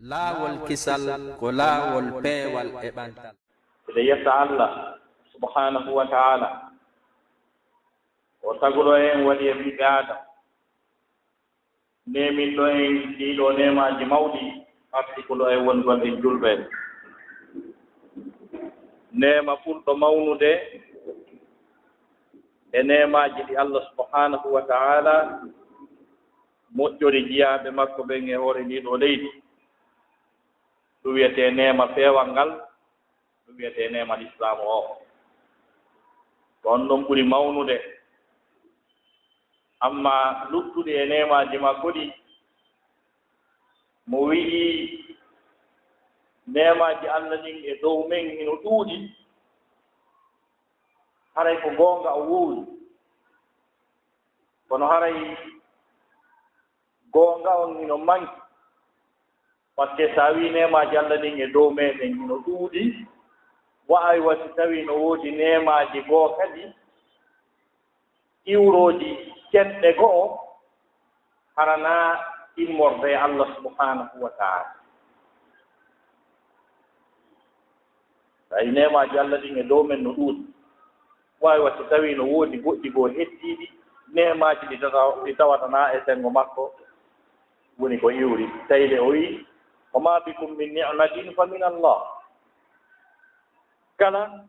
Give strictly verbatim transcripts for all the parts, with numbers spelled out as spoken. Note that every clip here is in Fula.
Laawol kisal ko laawol peewal e ɓantal. Miɗo yetta Allah subhanahu wa ta'ala, o taguɗo en waɗi e ɓiɓɓe Aadama, neeminɗo en ɗiɗo neemaaji mawɗi, arsukuɗo en wonugol en julɓe. Neema ɓurɗo mawnude e neemaaji ɗi Allah subhanahu wa ta'ala moƴƴori jiyaaɓe makko ɓen e hoore ndii ɗoo leydi, ɗum wiyetee neema peewal ngal, ɗum wiyetee neema Lislaamu o. Ko on ɗon ɓuri mawnude. Amma luttuɗi e neemaaji makko ɗi, mo wi'i neemaaji Allah ɗin e dow men hino ɗuuɗi, haray ko goonga o wowli. Kono haray goonga on hino manki. Par ce que so a wii neemaaji Allah ɗin e dow meɗen hino ɗuuɗi, wa aywa si tawii no woodi neemaaji goo kadi iwrooji cenɗe go'o, hara na immorde e Allah subhanahu wa ta'ala. Tawi neemaaji Allah ɗin e dow men no ɗuuɗi. Wa aywa si tawii no woodi goɗɗi goo heddiiɗi neemaaji ɗi tata-, ɗi tawata na e senngo makko woni ko iwri. Tawi de o wi'i, "Wa ma bikum min ni'matin fa min Allah." Kala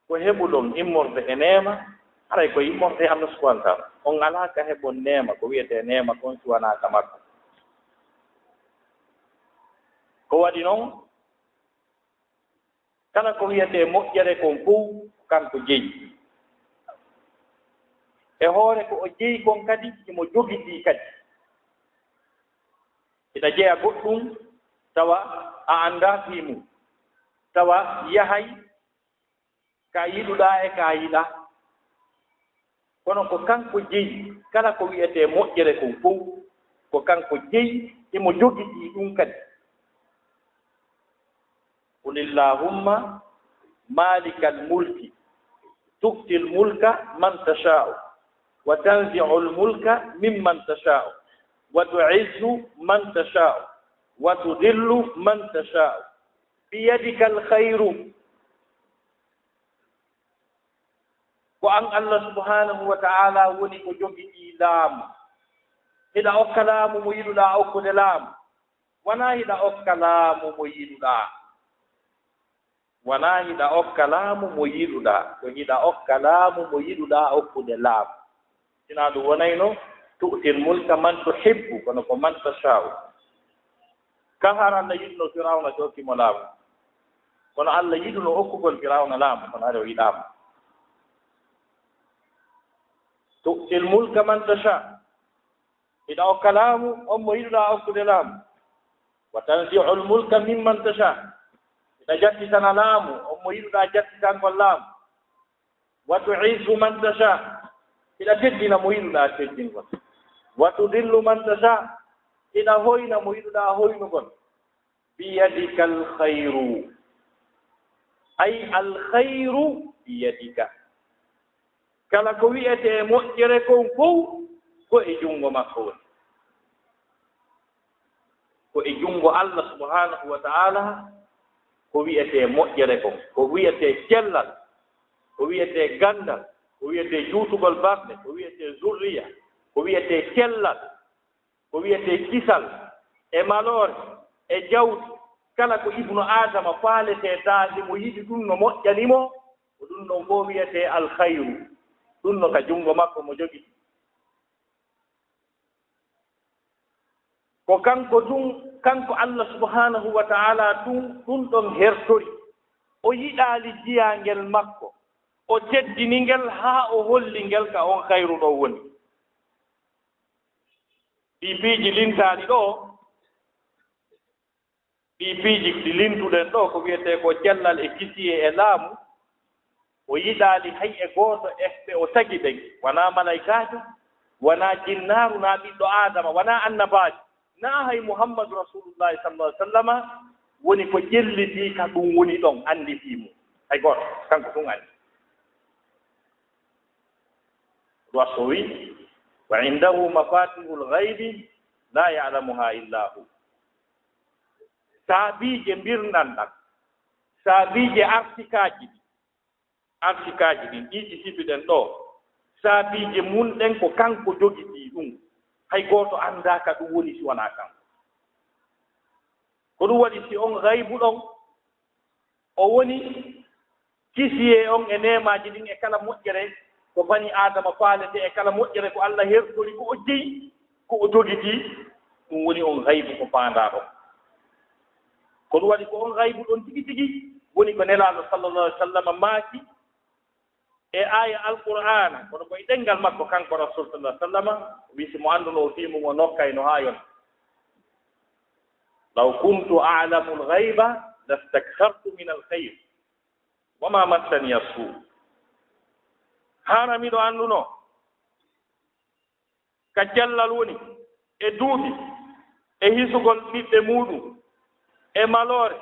ko heɓuɗon immorde e neema, haray ko immorde e Allah subhanahu wa ta'ala. On alaa ka heɓon neema, ko wiyetee neema kon si wanaa ka makko. Ko waɗi non, kala ko wiyetee moƴƴere kon fow, kanko jeyi. E hoore ko o jeyi kon kadi, himo jogitii kadi. Hiɗa jeya goɗɗum, tawa a anndaa fii mum. Tawa yahay ka yiɗuɗaa e ka yiɗaa. Kono ko kanko jeyi, kala ko wiyetee moƴƴere kon fow, ko kanko jeyi, himo jogitii ɗum kadi. قل اللهم مالك الملك تؤتي الملك من تشاء وتنزع الملك ممن تشاء وتعز من تشاء وتذل من تشاء بيدك الخير. Ko an Allah subhanahu wa ta'ala woni ko jogitii laamu. Hiɗa okka laamu mo yiɗuɗaa okkude laamu. Wanaa hiɗa okka laamu mo yiɗuɗaa. Wanaa hiɗa okka laamu mo yiɗuɗaa. Ko hiɗa okka laamu mo yiɗuɗaa okkude laamu. Sinaa ɗum wonayno, "Tu'til mulka man tuhibbu," kono ko "man tasha'u." Ka har Allah yiɗuno Firawna, ɓe okki mo laamu. Kono Allah yiɗuno okkugol Firawna laamu, kono hari o yiɗaama. "Tu'til mulka man tasha." Hiɗa okka laamu on mo yiɗuɗaa okkude laamu. "Wa tanzi'ul mulka mimman tasha." Hiɗa jattitana laamu on mo yiɗuɗaa jattitangol laamu. "Wa tu'izzu man tasha." Hiɗa teddina mo yiɗuɗaa teddingol. "Wa tudillu man tasha." Hiɗa hoyna mo yiɗuɗaa hoynugol. "Biyadikal khayru." Ay, al khayru biyadika. Kala ko wi'etee moƴƴere kon fow, ko e junngo makko woni. Ko e junngo Allah subhanahu wa ta'ala ko wi'etee moƴƴere kon, ko wi'etee cellal, ko wi'etee ganndal, ko wi'etee juutugol barɗe, ko wi'etee zurriya, ko wi'etee cellal, ko wi'etee kisal, e maloore, e jawdi. Kala ko ibnu Aadama faaletee taa himo yiɗi ɗum no moƴƴani mo, ko ɗum ɗon fow wi'etee alkhayru. Ɗum no ka junngo makko mo jogi. Ko kanko tun, kanko Allah subhanahu wa ta'ala tun, ɗum ɗon hertori. O yiɗaali jiyaangel makko. O teddini ngel haa o holli ngel ka on khayru ɗon woni. Ɗii piiji lintaaɗi ɗoo, ɗii piiji ɗi lintuɗen ɗoo, ko wi'etee ko cellal e kisiyee e laamu, o yiɗaali hay e gooto e ɓe o tagi ɓen, wanaa malaykaajo, wanaa jinnaaru, naa ɓiɗɗo Aadama, wanaa annabaajo, naa hay Muhammadu Rasulullahi sallallahu alaihi wasallama woni ko ƴellitii ka ɗum woni ɗon, anndi fii mum. Hay gooto, kanko tun anndi. Ɗum so wi, "Wa indahu mafatihul ghaibi la ya'lamuha illa hu." Saabiije mbirnan ɗan, saabiije arsikaaji ɗin, arsikaaji ɗin, ɗii ɗi sifiɗen ɗoo, saabiije mun ɗen ko kanko jogitii ɗum, hay gooto anndaa ka ɗum woni si wanaa kanko. Ko ɗum waɗi si on gaybu ɗon, o woni kisiyee on e neemaaji ɗin e kala moƴƴere ko bani Aadama faalete, e kala moƴƴere ko Alla hertori ko o jeyi, ko o jogitii, ɗum woni on gaybu ko faandaa ɗon. Ko ɗum waɗi ko on gaybu ɗon tigi tigi woni ko Nelaaɗo sallallahu alaihi wa sallam maaki e aaya Alqur'aana, kono ko e ɗenngal makko kanko Rasul sallallahu alaihi wa sallam, o wi'i si mo annduno o fii mum o nokkayno haa yona. "Law kuntu a'lamul ghayba lastakthartu minal khayr, wa ma massaniya suu." Hara miɗo annduno ka cellal woni e duuɓi, e hisugol ɓiɓɓe muuɗum, e maloore,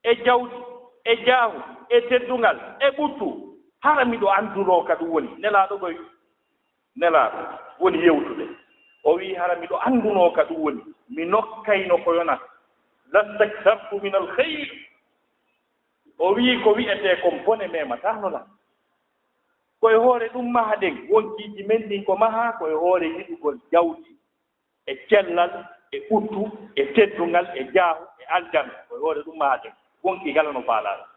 e jawdi, e jaahu, e teddungal, e ɓuttu, hara miɗo anndunoo ka ɗum woni. Nelaaɗo koy, Nelaaɗo woni yewtude. O wi'i, hara miɗo anndunoo ka ɗum woni, mi nokkayno ko yonata. Lastakthartu min al khayr. O wi'i, ko wi'etee kon bone memataano lan. Ko e hoore ɗum mahaɗen, wonkiiji men ɗin ko mahaa ko e hoore yiɗugol jawdi, e cellal, e ɓuttu, e teddungal, e jaahu, e aljanna. Ko e hoore ɗum mahaten. Wonkii kala no faalaa ɗum.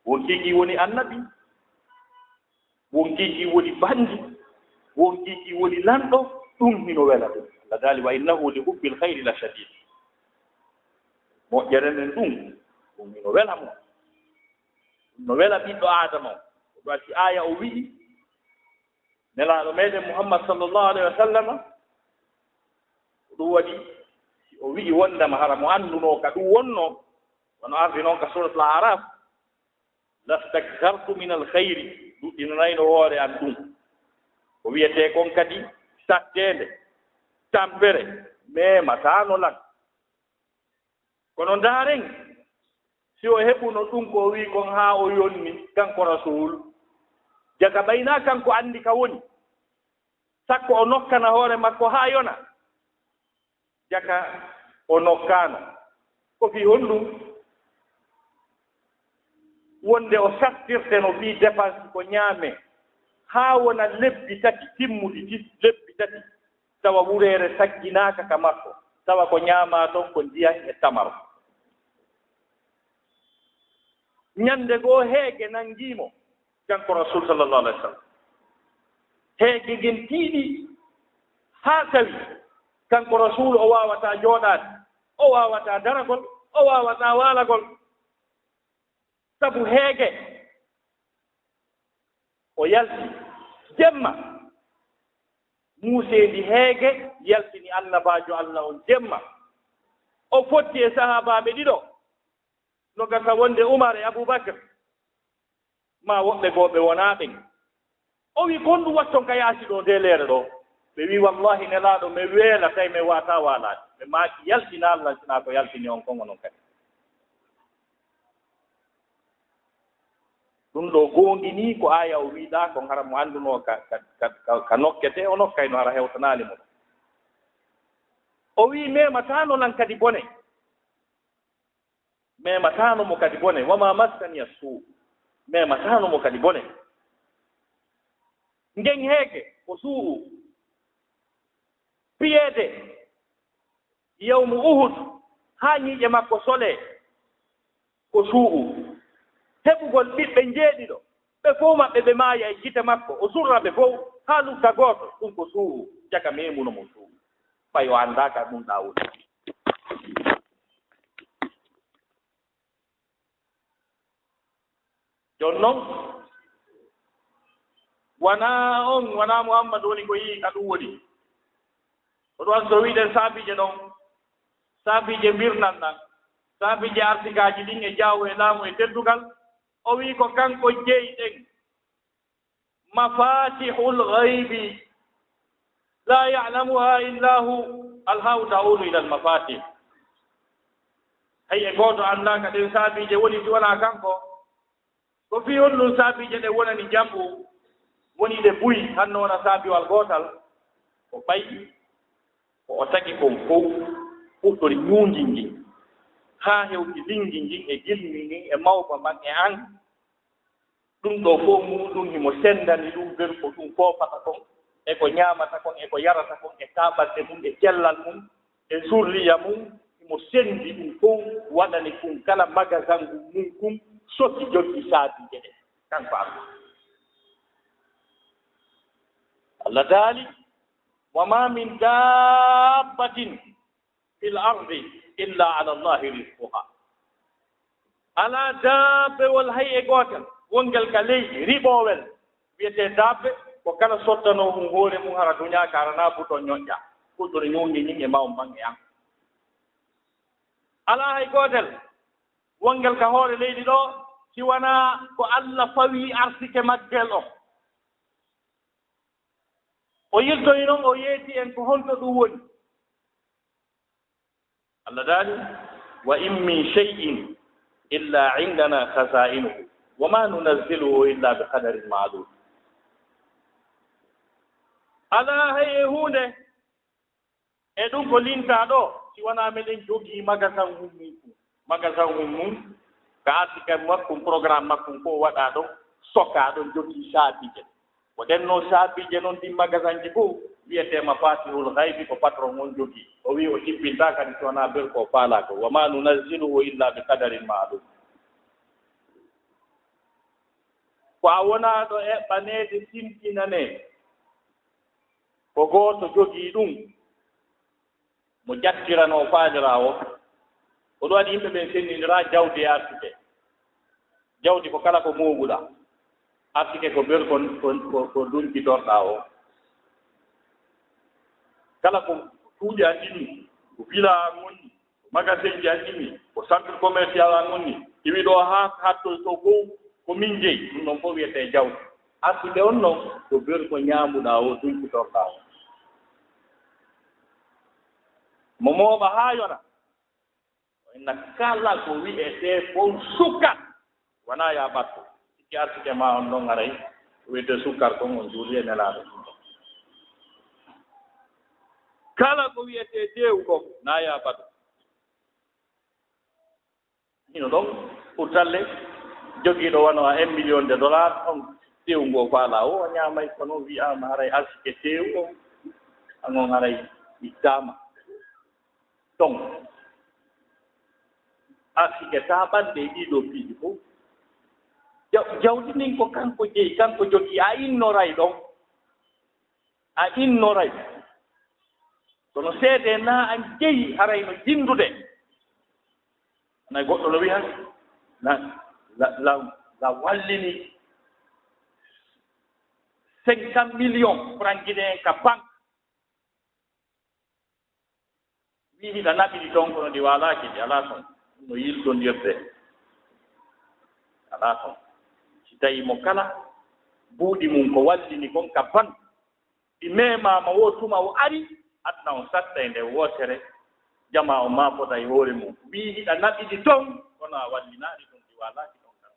Wonkii kii woni annabi. Wonkii kii woni banndi. Wonkii kii woni lanɗo. Ɗum hino wela ɗum. Allah daali, "Wa innahu li hubbil khayri la shadid." Moƴƴere nden ɗum, ɗum hino wela mo. Ɗum no wela ɓiɗɗo Aadama on. Ko ɗum waɗi aaya o wi'i, Nelaaɗo meɗen Muhammad sallallahu alaihi wa sallam, ko ɗum waɗi si o wi'i wondema hara mo anndunoo ka ɗum wonnoo, wano ardi non ka Suuratul A'raaf, "Lastakthartu min al khayri", ɗuɗɗinanayno hoore an ɗum. Ko wi'etee kon kadi satteende, tampere, memataano lan. Kono ndaaren, si o heɓuno ɗum ko o wi'i kon haa o yonni, kanko Rasuul, jaka ɓay naa kanko anndi ka woni, sakko o nokkana hoore makko haa yona, jaka o nokkaano. Ko fii honɗum? Wonde o sattirte no fii dépense ko ñaamee, haa wona lebbi tati timmuɗi, ti-, lebbi tati, tawa wureere sagginaaka ka makko, tawa ko ñaamaa ton ko ndiyan e tamaro. Ñande goo heege nangii mo, kanko Rasuul sallallahu alaihi wa sallam. Heege gen tiiɗi haa tawi kanko Rasuul o waawataa jooɗaade, o waawataa daragol, o waawataa waalagol. Sabu heege, o yalti jemma. Muuseedi heege yaltini Annabaajo Allah on jemma. O fotti e sahaabaaɓe ɗiɗo, no gasa wonde Umar e Abubakar, maa woɓɓe goo ɓe wonaa ɓen. O wi'i, "Ko honɗum watton ka yaasi ɗoo, ndee leere ɗoo?" Ɓe wi'i, "Wallaahi, Nelaaɗo, men weelatay, men waawataa waalaade." Ɓe maaki, "Yaltinaa Allah, sinaa ko yaltini on kon, onon kadi." Ɗum ɗoo goonginii ko aaya o wi'uɗaa kon, hara mo anndunoo ka, ka, ka, ka, ka nokketee, o nokkayno, hara hewtanaali mo. O wi'i, "Memataano lan kadi bone." Memataano mo kadi bone. "Wa ma massaniya suu." Memataano mo kadi bone. Ngen heege ko suu'u. Piyeede yawmu Uhud, haa ñiiƴe makko solee, ko suu'u. Heɓugol ɓiɓɓe njeeɗiɗo, ɓe fow maɓɓe ɓe maaya e gite makko, o surra ɓe fow, haa lutta gooto, ɗum ko suu'u, jaka memuno mo suu'u. Ɓay o anndaa ka ɗum ɗaa woni. Jooni non, wanaa on, wanaa Muhammad woni ko yi'i ka ɗum woni. Ko ɗum waɗi so wi'ɗen saabiije ɗon, saabiije mbirnan ɗan, saabiije arsikaaji ɗin e jaahu e laamu e teddungal, o wi'i ko kanko jeyi ɗen. Mafatihul ghaibi la ya'lamuha illa hu, alhaa'u ta'udu ila al mafatih. Hay e gooto anndaa ka ɗen saabiije woni si wanaa kanko. Ko fii honɗum saabiije ɗen wonani jambu, woni ɗe buy, hanno wona saabiwal gootal? Ko ɓay ko o tagi kon fow. Fuɗɗori ñuungi ngin, haa hewti linngi ngin e gilngi ngin e mawba man e an. Ɗum ɗoo fof muuɗum himo senndani ɗum berko ɗum foofata kon, e ko ñaamata kon, e ko yarata kon, e taaɓannde mum, e cellal mum, e zurriya mum, himo senndi ɗum fof, waɗani ɗum kala magasangu mum kun, soki joggi saabiije ɗen. Kanko Allah. Allah daali, "Wa ma min dabbatin fil ardi illa ala Allahi rizquha." Alaa daabbewol hay e gootel wongel ka leydi, riɓoowel, wiyetee daabbe, ko kala sottanoo hun hoore mun hara duñaa ka, hara naa buton ñoƴƴa, fuɗɗori ñuungi ñin e mawba man e an. Alaa hay gootel wongel ka hoore leydi ɗoo, si wanaa ko Allah fawii arsike maggel on. O yiltoyi non, o yeeti en ko honto ɗum woni. Allah daali, "Wa in min shay'in illa indana khaza'inuhu, wa ma nunazziluhu illa bi qadarin ma'lum." Alaa hay e huunde e ɗum ko lintaa ɗoo, si wanaa meɗen jogii magasan mum, mum, magasan mum, mum, ka arsike makkum, programme makkum, ko waɗaa ɗon, sokaa ɗon, jogii saabiije. Ko ɗen non saabiije non, ɗin magasanji fof, wiyetee mafatihul ghaybi, ko patron on jogii. O wi'i o jippintaa kadi si wanaa berko o faalaa ko. "Wa ma nunazziluhu illa bi qadarin ma'lum." Ko a wonaaɗo eɓɓaneede, sintinanee. Ko gooto jogii ɗum. Mo jattiranoo faaliraawo. Ko ɗum waɗi yimɓe ɓen senndindiraa jawdi e arsike. Jawdi ko kala ko mooɓuɗaa. Arsike ko ber ko, ko, ko, ko dunkitorɗaa o. Kala ko cuuɗi an ɗin, ko villa an woni, ko magasinji an ɗin, ko centre commercial an woni, iwi ɗo haa hattoy to fof ko min jeyi. Ɗum ɗon fof wiyetee jawdi. Arsike on non ko ber ko ñaamuɗaa o, dunkitorɗaa o. Mo mooɓa haa yona. Inna kala ko wi'etee fof suka, wanaa ya ɓatto. Sikki arsike ma on non aray, ko wi'etee sukkar kon, on juuli e Nelaaɗo. Kala ko wi'etee teewu kon, naa ya ɓatto. Hino ɗon, pour talle, jogiiɗo wano a un million de dollars, on teewu ngo faalaa, o, o ñaamay, kono wi'aama haray arsike teewu on, an on haray ittaama. Ton, arsike taaɓannde e ɗii ɗoo piiji fof. Jaw-, jawdi ndin ko kanko jeyi, kanko jogii, a innoray ɗon. A innoray. Kono seedee naa an jeyi, haray no jinndude. Nay goɗɗo no wi'a, na, la, la, la wallini cinquante millions francs guinéens ka banque. Wii hiɗa naɓidi toon, kono ɗi waalaaki, ɗi alaa toon. Ɗum no yiltondirde. Alaa toon. Si tawii mo kala buuɗi mum ko wallini kon ka banque, ɗi memaama woo tuma o ari, aduna on satta e nde wootere, jamaa on maa fota e hoore mum. Wii hiɗa naɓidi toon, kono a wallinaali ɗum, ɗi waalaaki toon kan.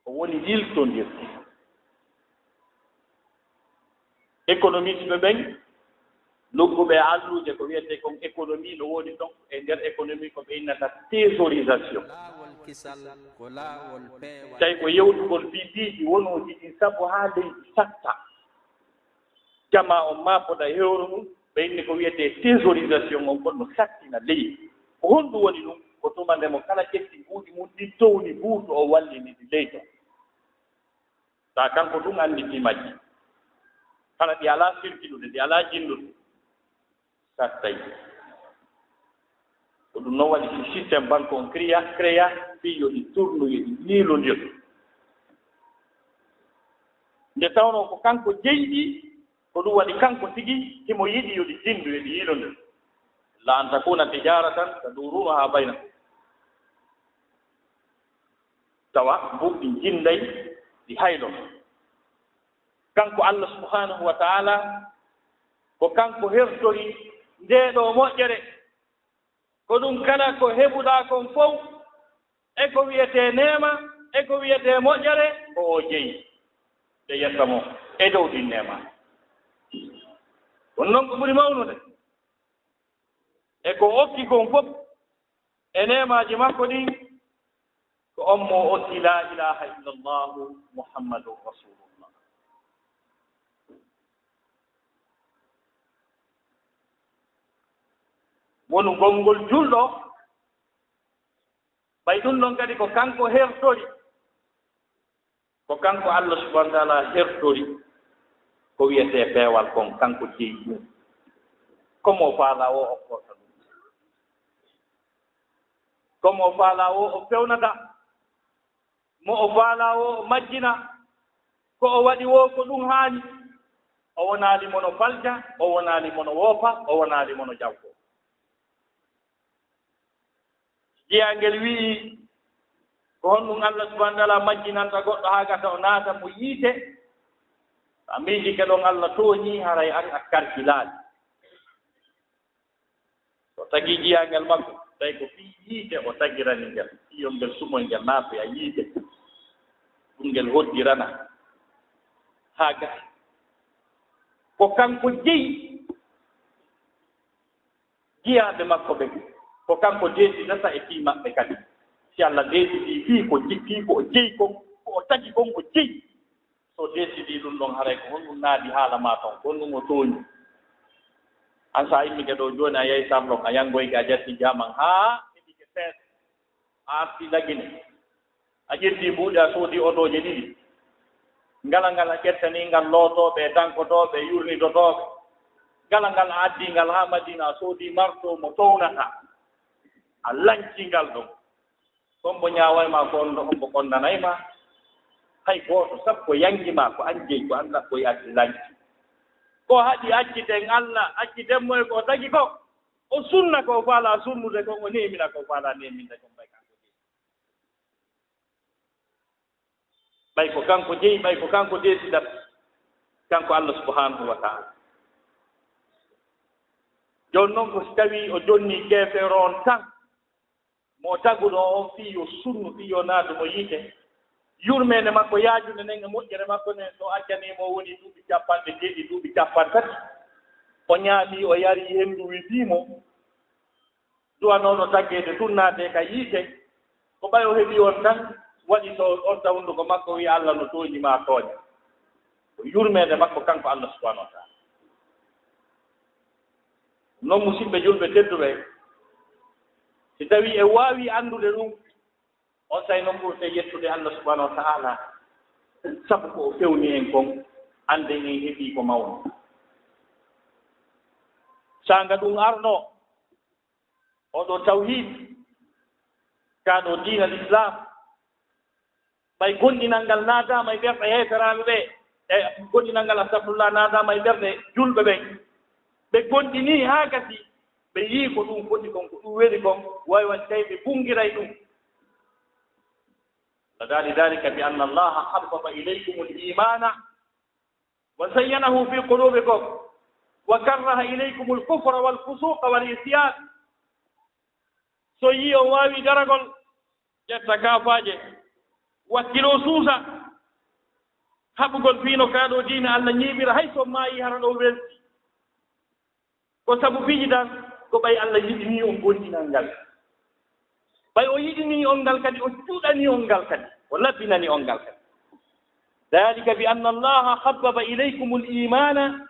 Ko woni yiltondirde. Économiste ɓe ɓen, lugguɓe e alluuje, ko wiyetee kon économie, no woodi ton e nder économie ko ɓe innata thésaurisation. Laawol kisal ko laawol peewal. Tawi ko yewtugol fii piiji wonooji ɗin, sabu haa leydi satta. Jamaa on maa fota e hoore mum, ɓe inni ko wiyetee thésaurisation on, kon no sattina leydi. Ko honɗum woni ɗum? Ko tuma nde mo kala ƴetti buuɗi mum ɗin, towni buutu o wallini ɗi ley ton. Taa kanko ɗum anndi pimaji. Kala ɗi alaa sirkilude, ɗi alaa jinndude. Sattay. Ko ɗum noon waɗi si système banque on créa, créa, fii yo ɗi tournu, yo ɗi yiilondir. Nde tawnoo ko kanko jeyi ɗi, ko ɗum waɗi kanko tigi himo yiɗi yo ɗi jinndu, yo ɗi yiilondir. "La an takuna tijaratan taduruha baynakum." Tawa mbuuɗi jinnday ɗi haylo. Kanko Allah subhanahu wa ta'ala, ko kanko hertori ndee ɗoo moƴƴere. Ko ɗum kala ko heɓuɗaa kon fow, e ko wiyetee neema, e ko wiyetee moƴƴere, ko o jeyi. Nde yetta mo e dow ɗin neema. Kono noon ko ɓuri mawnude, E ko o okki kon fof e neemaaji makko ɗin, ko on mo o okki laa ilaaha illallahu Muhammadun Rasulullah. Wonu konngol julɗo, ɓay ɗum ɗon kadi ko kanko hertori, ko kanko Allah subhanahu wa taala hertori ko wiyetee peewal kon, kanko jeyi ɗum. Ko mo faalaa o okkorta ɗum. Ko mo faalaa o o fewnata. Mo o faalaa o o majjina. Ko o waɗi o ko ɗum haani. O wonaali mo no falja, o wonaali mo no woopa, o wonaali mo no jawko. Jiyangel wi'i, ko honɗum Allah subhanahu wa taala majjinanta goɗɗo haa gasa o naata mo yiite? A miijike ɗon Allah tooñii, haray an a karkilaali. O tagi jiyangel makko, tawi ko fii yiite o tagirani ngel, fii yo ngel sumoy ngel naatoya yiite, ɗum ngel hoddirana haa gasa. Ko kanko jeyi jiyaaɓe makko ɓen, ko kanko deesidata e fii maɓɓe kadi. Si Allah deesidii fii ko ji-, fii ko o jeyi kon, ko o tagi kon o jeyi. So deesidii ɗum ɗon, haray ko honɗum naadi haala maa ton? Ko honɗum o tooñi? An, so a immike ɗoo jooni, a yahi Sarlon, a yanngoyke, a jatti jaaman haa heɓike seeɗa, a arti Lagine, a ƴetti buuɗi, a soodi otooje ɗiɗi. Ngala ngal a ƴettanii ngal lootooɓe, dankotooɓe, yurnitotooɓe. Ngala ngal a addii ngal haa Madina, a soodi marto mo townataa, a lancii ngal ɗon. Hombo ñaaway ma ko on ɗo, hombo konnanay ma? Hay gooto, sabu ko yanki ma, ko an jeyi, ko an ɗaɓɓoy addi lanki. Ko haɗi acciten Allah, acciten mo e ko o tagi ko. O sunna ko o faala sunnude kon, o neemina ko o faala neeminde kon, ɓay kanko jeyi. Ɓay ko kanko jeyi, ɓay ko kanko deesidat, kanko Allah subhanahu wa ta'ala. Jooni non ko si tawii o jonni keefeero on tan, mo taguɗo on fii yo sunnu, fii yo naadu mo yiite. Yurmeende makko yaajunde nden e moƴƴere makko nden, so accanii mo woni duuɓi capanɗe jeeɗiɗi, duuɓi capanɗe tati, o ñaamii, o yarii henndu wifii mo, duwanooɗo taggeede tun naatee ka yiite, ko ɓay o heɓii on tan, waɗi so on ta hunnduko makko, wi'a, "Allah no tooñi maa tooña." Ko yurmeende makko kanko Allah subhanahu wa ta'ala. Non, musiɓɓe julɓe tedduɓe, si tawii en waawii anndude ɗum, on saa'i non ɓurten yettude Allah subhanahu wa ta'ala, sabu ko o fewni en kon, annden en heɓii ko mawni. Saanga ɗum arnoo, oɗo tawhiid, kaa ɗo diina Lislaam, ɓay gomɗinal ngal naataama e ɓerɗe heeferaaɓe ɓe, e gomɗinal ngal, astafirullah, naataama e ɓerɗe julɓe ɓen, ɓe gomɗinii haa gasi, ɓe yi'i ko ɗum foti kon, ko ɗum weli kon, way waɗi tawi ɓe bunngiray ɗum. Wa dali dalika bi anna Allaha habbaba ilaykumul imaana wa zayyanahu fi qulubikum wa karraha ilaykumul kufra wal fusuqa wal isyan. So yi'i on waawi daragol, ƴetta kaafaaje, wakkiloo suusa, haɓugol fii no kaa ɗoo diina Allah ñiiɓira, hay so maayi hara ɗoo welti. Ko sabu piiji tan, ko ɓay Allah yiɗinii on gomɗinal ngal. Ɓay o yiɗinii on ngal kadi, o juɗanii on ngal kadi, o labbinanii on ngal kadi. Dalika bi anna Allaha habbaba ilaykumul imaana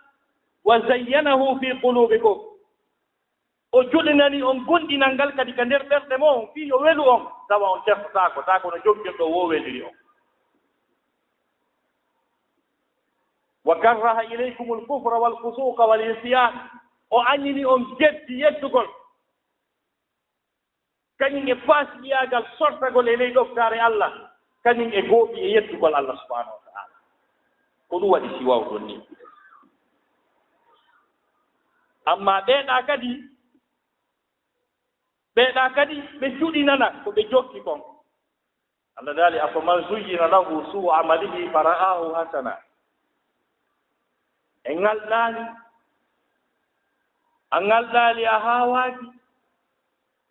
wa zayyanahu fi qulubikum. O juɗinanii on gomɗinal ngal kadi ka nder ɓerɗe mon, fii yo welu on, tawa on tertotaako, taa ko no jokkirɗo woo weliri on. Wa karraha ilaykumul kufra wal fusuqa wal isyan. O añini on geddi yeddugol. Kañum e faasiqiyaagal, sortagol e ley ɗoftaare Allah, kañum e gooɓi e yeddugol Allah subhanahu wa ta'ala. Ko ɗum waɗi si wawɗon ni. Amma ɓeeɗa kadi, ɓeeɗa kadi, ɓe juɗinana ko ɓe jokki kon. Allah daali, "Afaman zuyyina lahu su'u amalihi fara'ahu hasana." E ngalɗaani, a ngalɗaali, a haawaaki.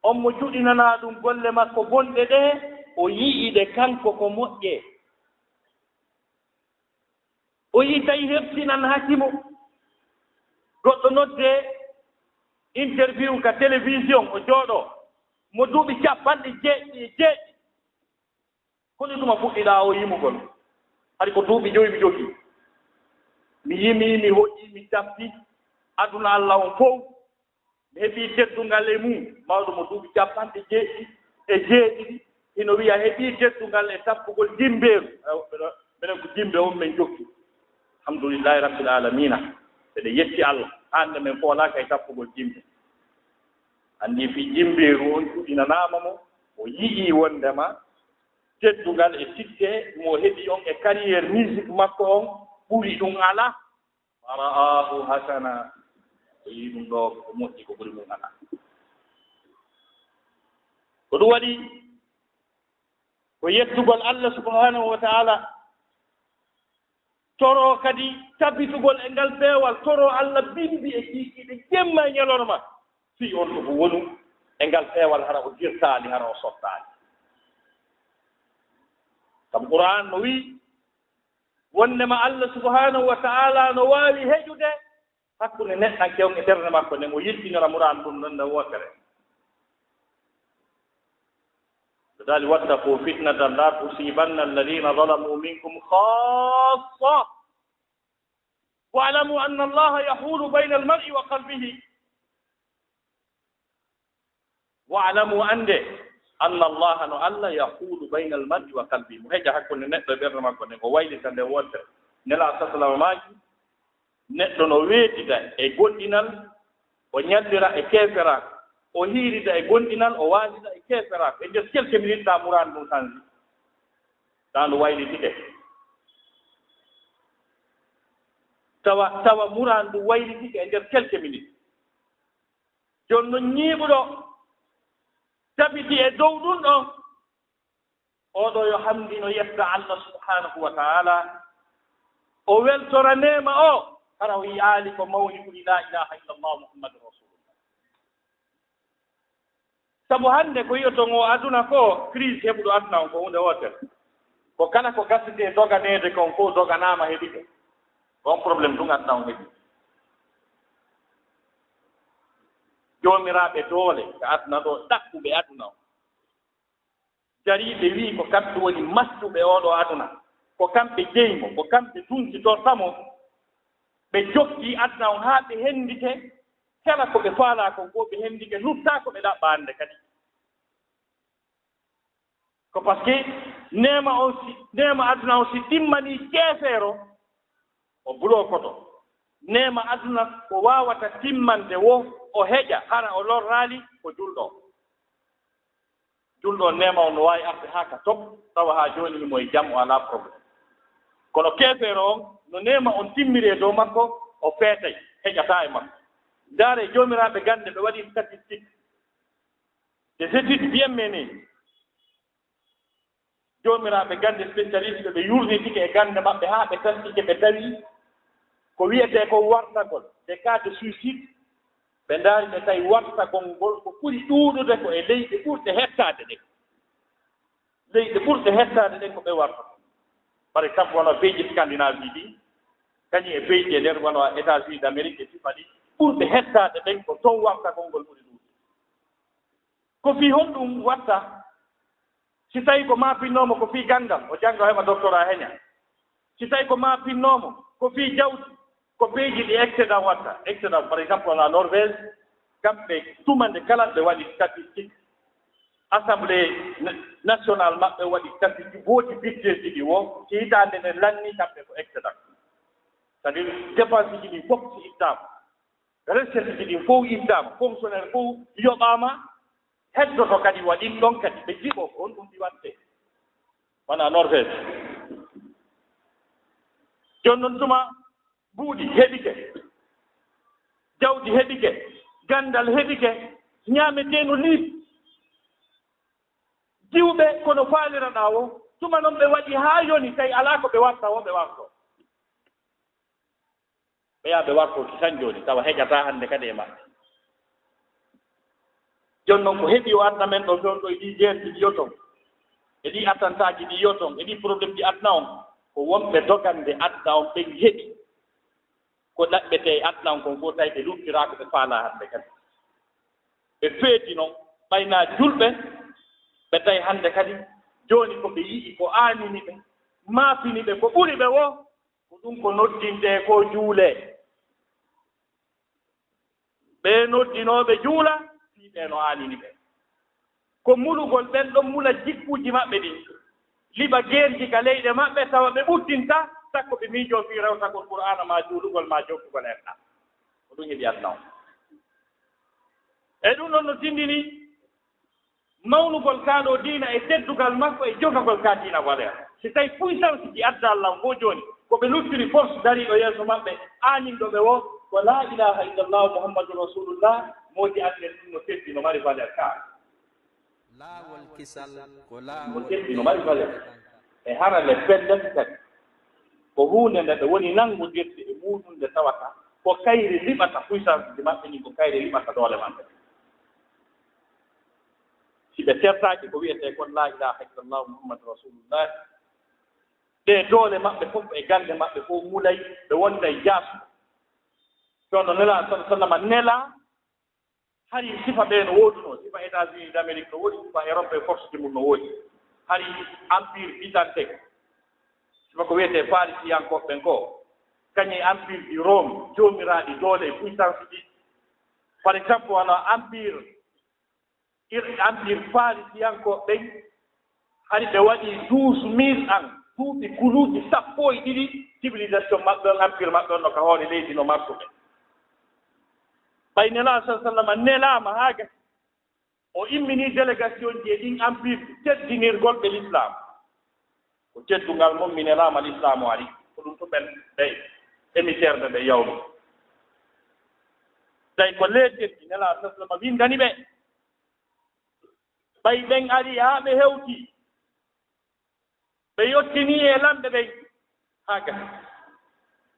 On mo juɗinanaa ɗum golle makko bonɗe ɗe, o yi'i ɗe kanko ko moƴƴe. O yi'i tawi hertinan hakimo. Goɗɗo noddee, Interview ka télévision, o jooɗo, mo duuɓi capanɗe jeeɗiɗi e jeeɗiɗi. Koni tuma fuɗɗiɗaa o yimugol? Hari ko duuɓi joyi mi jogii. Mi yimi, mi hoƴi, mi tappi aduna Allah on fow. Mi heɓi teddungal e mum, mawɗo mo duuɓi capanɗe jeeɗiɗi e jeeɗiɗi. Hino wiya heɓi teddungal e tappugol jimbeeru. Ayo, mbeɗo, mbeɗen ko jimbe on men jokki. Alhamdulillahi Rabbil Alamina. Eɗen yetti Allah. Hannde men foolaaka e tappugol jimbe. Anndi fii jimbeeru on cuɗinanaama mo, o yi'ii wondema teddungal e sikke mo heɓi on e carrière musique makko on ɓuri ɗum alaa. Fara'ahu hasana, o yi'i ɗum ɗo ko moƴƴi, ko ɓuri ɗum alaa. Ko ɗum waɗi ko yettugol Allah subhanahu wa ta'ala, toro kadi tabitugol e ngal peewal, toro Allah bimbi e kiikiiɗe jemma e ñalorma, fii on ɗo ko wonu e ngal peewal, hara o dirtaali, hara o sottaali. Sabu Qur'an no wi'i, wonnema Allah subhanahu wa ta'ala no waawi heƴude hakkunde neɗɗanke on e ɓernde makko nden, o yiltinira muraadu ndun non nde wootere. Ɓe daali, "Wattaqu fitnatan la tusibanna alladhina zalamu minkum khassa. Wa'lamu anna Allaha yahulu bayna al-mar'i wa qalbihi." "Wa'lamu," annde, "anna Allaha," no Allah, "yahulu bayna al-mar'i wa qalbihi," mo heƴa hakkunde neɗɗo e ɓernde makko nden, o waylita nde wootere. Nela sa salama maaki, neɗɗo no weetida e goɗɗinal, o ñallira e keeferaaku, o hiirida e goɗɗinal, o waalida e keeferaaku. E nder quelques minutes, taa muraadu ndun sanji. Taa ndu waylitike. Tawa, tawa muraadu ndu waylitike e nder quelques minutes. Jooni non ñiiɓuɗo tabiti e dow ɗun ɗon, oo ɗoo yo hamdino yetta Allah subhanahu wa ta'ala, o weltora neema o, hara o yi'aali ko mawni ɓuri la ilaha illallah Muhammadur Rasulullah. Sabu hannde ko yi'oton oo aduna ko, crise heɓuɗo aduna on ko huunde wootere. Ko kala ko gasitee doganeede kon fow doganaama heɓike. On problème ɗum aduna on heɓi. Joomiraaɓe doole ka aduna ɗoo, ɗaɓɓuɓe aduna on. Dariiɓe wi'i ko kamɓe woni mastuɓe oo ɗoo aduna. Ko kamɓe jeyi mo, ko kamɓe tunsitorta mo. Ɓe jokki aduna on haa ɓe hendike. Kala ko ɓe faalaa kon fow ɓe hendike, luttaa ko ɓe ɗaɓɓa hannde kadi. Ko parce que neema on si, neema aduna on si timmanii keefeero, o bulookoto. Neema aduna ko waawata timmande wo o heƴa, hara o lorraali ko julɗo. Julɗo on neema on no waawi arde haa ka top, tawa haa jooni himo e jam, o alaa problème. Kono keefeero on, no neema on timmiri e dow makko, o feetay, heƴataa e makko. Ndaaree joomiraaɓe gannde, ɓe waɗii statistique. Des études bien menées. Joomiraaɓe gannde spécialiste ɓe yurnitike e gannde maɓɓe haa ɓe tantike, ɓe tawi ko wiyetee ko wartagol, des cas de suicide, ɓe ndaari ɓe tawi wartagol ngol ko ɓuri ɗuuɗude ko e leyɗe ɓurɗe hettaade ɗen. Leyɗe ɓurɗe hettaade ɗen ko ɓe wartata. Par exemple, wano beeji Scandinavie ɗi, kañum e beeji e nder wano États-Unis d'Amérique e sifa ɗi, ɓurɓe hettaade ɗen ko toon wartagol ngol ɓuri ɗuuɗude. Ko fii honɗum watta? Si tawi ko maa pinnoomo ko fii ganndal, o jannga o heɓa doctorat heña. Si tawi ko maa pinnoomo ko fii jawdi, ko beeji ɗi excédent watta. Excédent, par exemple, la Norvège, kamɓe tuma nde kala ɓe waɗi statistique. Assemblée na-, nationale maɓɓe waɗi statistique, woodi budget ji ɗi wo, si hitaande nde lanni kamɓe ko excédent. C'est-à-dire, dépense ji ɗi fof si ittaama. Recette ji ɗin fof ittaama, fonctionnaire fof yoɓaama, heddoto kadi waɗin ɗon kadi, ɓe jiɓo ko honɗum ɗi waɗte. Wona Norvège. Jooni non tuma mbuuɗi heɓike, jawdi heɓike, ganndal heɓike, ñaameteeno liiɓi. Jiwɓe kono faaliraɗaa wo, tuma non ɓe waɗi haa yoni, tawi alaa ko ɓe warta wo, ɓe warto. Ɓe yaha ɓe wartoki tan jooni, tawa heƴataa hannde kadi e maɓɓe. Jooni non ko heɓi o aduna men ɗo, jooni ɗo e ɗii guerre ji ɗi yoton, e ɗii attentat ji ɗi yoton, e ɗii problème ji aduna on, ko wonɓe dogande aduna on ɓen heɓi ko ɗaɓɓetee e aduna on kon fof, tawi ɓe luttiraaka, ɓe faalaa hannde kadi. Ɓe feeti non, ɓay naa julɓe, ɓe tawi hannde kadi, jooni ko ɓe yi'i ko aanini ɓe, maafini ɓe, ko ɓuri ɓe woo, ko ɗum ko noddintee ko juulee. Ɓee noddinooɓe juula, fii ɓee no aanini ɓe. Ko mulugol ɓen ɗon mula jikkuuji maɓɓe ɗin, liɓa geerji ka leyɗe maɓɓe, tawa ɓe ɓuttintaa, sakko ɓe miijoo fii rewtagol Qur'aana maa juulugol maa jokkugol enɗan. Ko ɗum heɓi aduna on. E ɗum ɗon no tindini mawnugol kaa ɗoo diina e teddungal makko e jogagol kaa diina valeur. Si tawi puissance ji adda Alla on fow jooni, ko ɓe luttiri force dariiɗo yeeso maɓɓe, aaninɗo ɓe woo, ko laa ilaaha illallah Muhammadu Rasulullah, moodi addee ɗum no teddi, no mari valeur kaa. Laawol kisal ko mo laawol teddi, no mari valeur. E hara le pellel kadi, ko huunde nde ɓe woni nanngondirde e muuɗum nde tawata ko kayri liɓata puissance ji maɓɓe ɗin, ko kayri liɓata doole maɓɓe. Si ɓe tertaaki ko wi'etee kon laa ilaaha illallah Muhammadu Rasulullah, ɗee doole maɓɓe fof e gannde maɓɓe fof mulay, ɓe wonday jaasu. Kono Nelaaɗo sallallahu alaihi wasallam nelaa, hari sifa ɓee no woodunoo, sifa États-Unis d'Amérique no woodi, sifa Europe e force ji mum no woodi. Hari empire byzantin, sifa ko wiyetee Farisiyankooɓe ɓen ko, kañum e empire di Rome, joomiraaɗi doole e puissance ji. Par exemple, wano empire Ir-, empire Farisiyankooɓe ɓen, hari ɓe waɗi douze mille ans, duuɓi kuluuji sappo e ɗiɗi, civilisation maɓɓe on, empire maɓɓe on no ka hoore leydi no marsuɓe. Ɓay Nelaaɗo sallallahu alaihi wasallam nelaama haa gasi, o immini délégation ji e ɗin empire teddinirgol ɓe l'islam. Ko teddungal mum mi nelaama l'islam o ari. Ko ɗum to ɓen ɓe émissaire ɓe ɓe yawno. Tawi ko leeterji Nelaaɗo sallallahu alaihi wasallam windani ɓe. Ɓay ɓen ari haa ɓe hewti, ɓe yottinii e lamɓe ɓen haa gasi.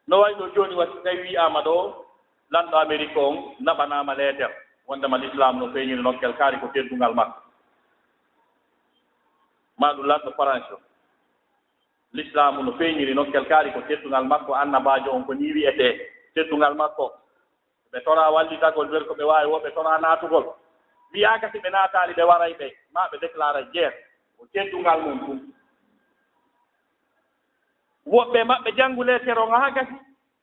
No wayi ɗoo jooni, wasi tawi wi'aama ɗoo, lanɗo Amerik on naɓanaama leeter, wondema l'islam no feeñiri nokkel kaari ko teddungal makko. Maa ɗum lanɗo Faransi on. L'islam no feeñiri nokkel kaari ko teddungal makko, annabaajo on ko nii wi'etee, teddungal makko. Ɓe toraa wallitagol, nder ko ɓe waawi woo, ɓe toraa naatugol. Wiyaaka si ɓe naataali, ɓe waray ɓe, maa ɓe déclaray guerre. Ko teddungal mum ɗum. Woɓɓe maɓɓe janngu leeter on haa gasi,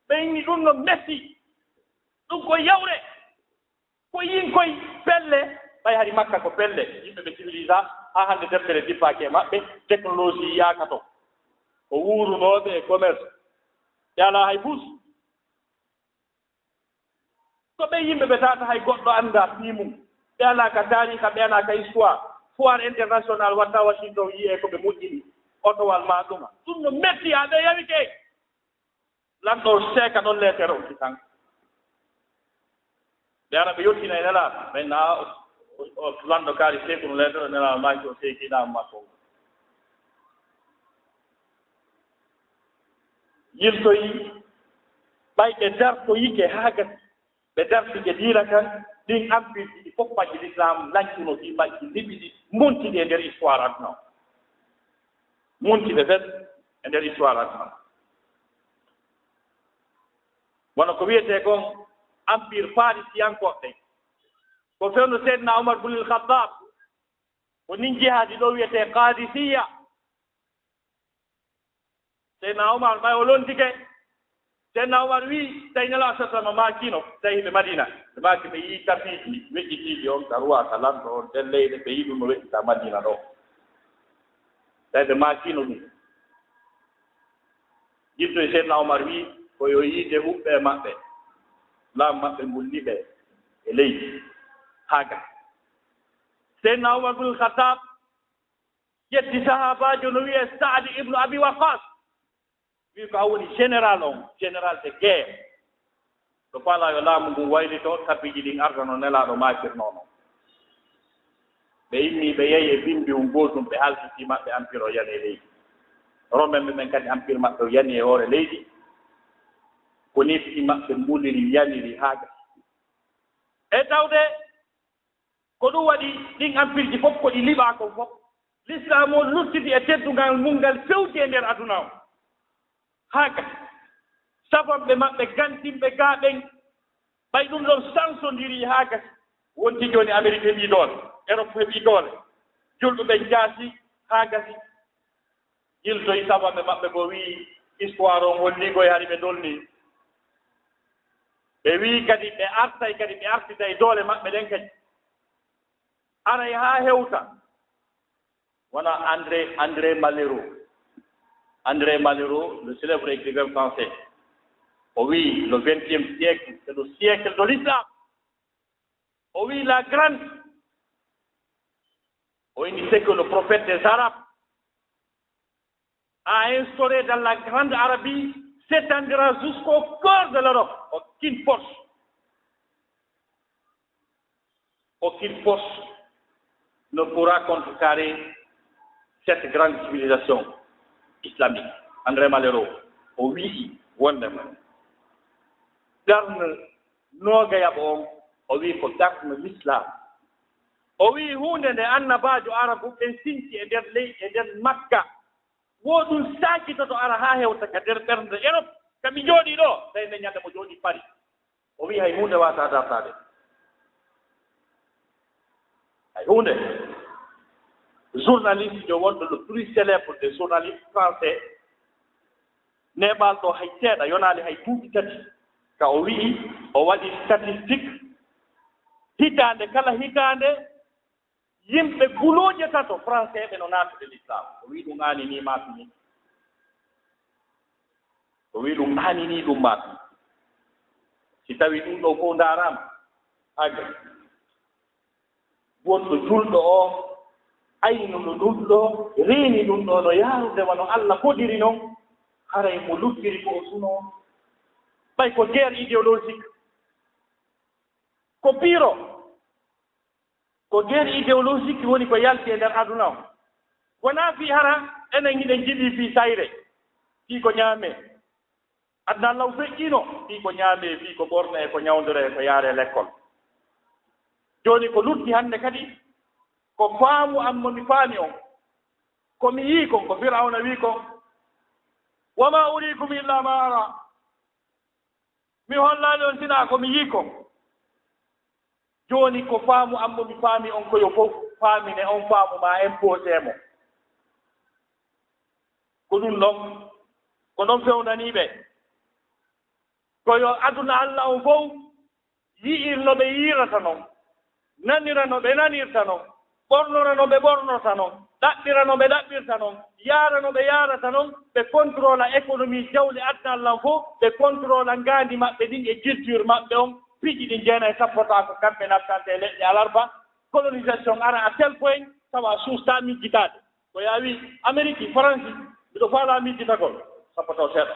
ɓe inni ɗum no metti. Ɗum ko yawre. Ko yin koy pelle, ɓay hari Makka ko pelle. Yimɓe ɓe civilisa, haa hannde deftere dippaaki e maɓɓe, technologie yiyaaka ton. Ko wuurunooɓe e commerce. Ɓe alaa hay bus. Ko ɓe yimɓe ɓe tawata hay goɗɗo anndaa fii mum. Ɓe alaa ka taariika, ɓe alaa ka histoire. Foire international watta Washington, yi'ee ko ɓe moƴƴini. Otowal maa ɗuma. Ɗum no metti, haa ɓe yawike. Lanɗo seeka ɗon leetere on kitan. Ɓe ara ɓe yottina e Nelaaɗo. Ɓe na o, o, o lanɗo kaari seekunu leetere, Nelaaɗo maaki o seeki ɗaam makko. Yiltoyi, ɓay ɓe dartoyike haa gasi, ɓe dartike diina kan, ɗin empire ɗi fof majji l'islam lancuno fii majji, liɓi ɗi, monti ɗi e nder histoire aduna o. Monti ɓe fen e nder histoire aduna o. Wano ko wiyetee kon empire farisiyankooɓe ɓen. Ko fewndo Seydina Umar bun al-Khattab, ko nin jihaadi ɗo wiyetee Qadisiyya. Seydina Umar, ɓay o lontike, Seydina Umar wi'i, tawi Nelaaɗo sallallahu alaihi wasallam maakiino, tawi ɓe Madina. Ɓe maaki ɓe yi'i tafiiji weƴƴitiiɗi on, ka ruwa, ka lanɗo on, nden leyɗe, ɓe yi'i ɗum no weƴƴita Madina ɗo. Tawi ɓe maakiino ɗum. Yimɓe Seydina Umar wi'i, ko yo yiite huɓɓe maɓɓe, laamu maɓɓe ngulli ɓe e leydi, haa ga. Seydina Umar bin Khattab ƴetti sahaabaajo no wi'ee Sa'd ibn Abi Waqqas. Wi'i ko a woni général on, général de guerre. Ɗo faalaa yo laamu ngun waylito, tabiiji ɗin arda no Nelaaɗo maakirnoo non. Ɓe immii, ɓe yehi e bimbi un gootun, ɓe halfitii maɓɓe, empire o yani e leydi. Romen ɓe ɓen kadi, empire maɓɓe o yani e hoore leydi. Ko nii fii maɓɓe mbuliri, yaniri haa gasi. E tawde ko ɗum waɗi ɗin empire ji fof ko ɗi liɓaa kon fof. L'islam o luttidi e teddungal mum ngal fewti e nder aduna o. Haa gasi. Safanɓe maɓɓe gantinɓe gaa ɓen, ɓay ɗum ɗon sansondirii haa gasi. Wonti jooni Amerik heɓii doole, Erop heɓii doole, julɓe ɓe jaasi haa gasi. Yiltoyi sabaɓe maɓɓe goo, wiyi histoire on holli koye hari ɓe dolni. Ɓe wiyi kadi ɓe artay kadi, ɓe artitay doole maɓɓe ɗen kadi. Aray haa hewta. Wona André, André Malraux. André Malraux, le célèbre écrivain français. O wiyi, le vingtième siècle, c'est le siècle de l'islam. O wiyi, la grande. O wiyi, ce que le prophète des Arabes a instauré dans la grande Arabie s'étendra jusqu'au cœur de l'Europe. Aucune force, aucune force ne pourra contrecarrer cette grande civilisation islamique. André Malraux, o wiyi wondema qarne noogayaɓo on, o wiyi ko qarne l'islam. O wiyi huunde nde annabaajo Arabu ɓen sinci e nder ley, e nder Makka, wo ɗum saakitoto ara haa hewta ka nder ɓernde Erop, ka mi jooɗii ɗoo, tawi nde ñande mo jooɗii Paris. O wiyi hay huunde waawataa dartaade. Hay huunde. Journaliste jo wonɗo le plus célèbre des journalistes français, neeɓaali ɗoo hay seeɗa, yonaali hay duuɓi tati, ka o wiyi o waɗi statistique hitaande kala hitaande, yimɓe gulooje tato français ɓe no naatude l'islam. O wiyi ɗum aaninii maaki ni. O wiyi ɗum aaninii ɗum maaki. Si tawii ɗum ɗoo fof ndaaraama, haga wonɗo julɗo o, aynuɗo ɗum ɗoo, reeni ɗum ɗoo no yaarude wano Alla fodiri non, haray mo luttiri ko o suno. Ɓay ko guerre idéologique. Ko pire. Ko guerre idéologique woni ko yalti e nder aduna o. Wonaa fii hara enen hiɗen jiɗi fii sayre, fii ko ñaamee. Aduna law feƴƴiino, fii ko ñaamee, fii ko ɓornee, ko ñawndoree, ko yaaree lekkol. Jooni ko lutti hannde kadi, ko faamu am mo mi faami on. Ko mi yii kon, ko Firawna wii kon, "Wa ma uriikum illa ma ara." Mi hollaali on sinaa ko mi yii kon. Jooni ko faamu am mo mi faami on ko yo fof faamine on faamu maa imposé mo. Ko ɗum ɗon, ko ɗon fewndanii ɓe. Ko yo aduna Alla on fof yi'ir no ɓe yi'irata non, nanira no ɓe nanirta non, ɓornora no ɓe ɓornorta non, ɗaɓɓira no ɓe ɗaɓɓirta non, yaara no ɓe yaarata non, ɓe contrôla économie jawle aduna Alla on fof, ɓe contrôla ngaandi maɓɓe ndin e culture maɓɓe on, piiji ɗin jeenay sappotaako kamɓe nattante e leɗɗe alarba, colonisation ara à tel point tawa suustaa mijjitaade. Ko yaawi Ameriki, Faransi, miɗo faalaa miijitagol. Sappo taw seeɗa.